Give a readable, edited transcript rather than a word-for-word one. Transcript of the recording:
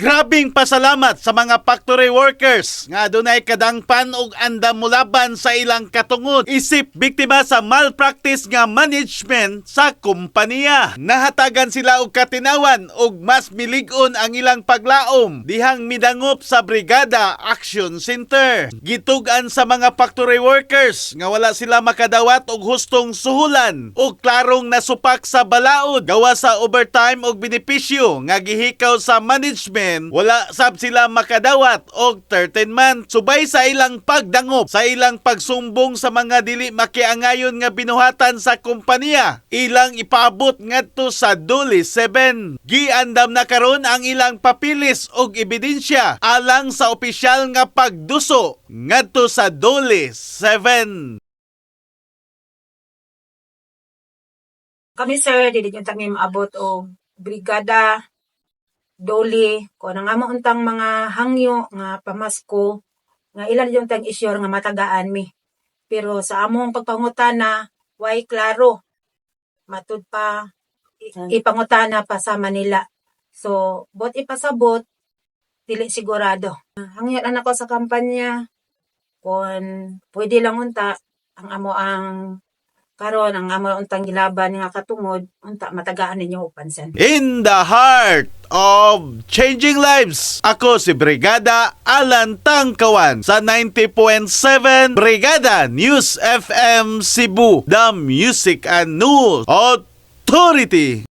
Grabing pasalamat sa mga factory workers nga adunay kadangpan og andam mulaban sa ilang katungod isip biktima sa malpractice nga management sa kompanya. Nahatagan sila og katinawan og mas milig-on ang ilang paglaom dihang midangop sa Brigada Action Center. Gitug-an sa mga factory workers nga wala sila makadawat og hustong suhulan og klarong nasupak sa balaod gawa sa overtime og benepisyo nga gihikaw sa management. Wala sab sila makadawat og 13 month subay sa ilang pagdangop sa ilang pagsumbong sa mga dili makiangayon nga binuhatan sa kompanya, ilang ipaabot ngadto sa DOLE 7. Giandam na karon ang ilang papilis og ebidensya alang sa opisyal nga pagduso ngadto sa DOLE 7. Kami, sir, dili gyud kami maabot og brigada, DOLE, kung ang amo untang mga hangyo nga pamasko, nga ilan yung tang isyor nga matagaan mi. Pero sa among pagpangutana, way klaro. Matud pa ipangutana pa sa Manila. So, bot ipasabot, dili sigurado. Hangyo na nako sa kampanya, kung pwede lang unta, ang amo ang karon ang amo untang gilaban nga katungod unta matagaan ninyo og pansin. In the heart of changing lives, ako si Brigada Alan Tangkawan sa 90.7 Brigada News FM Cebu, the Music and News Authority.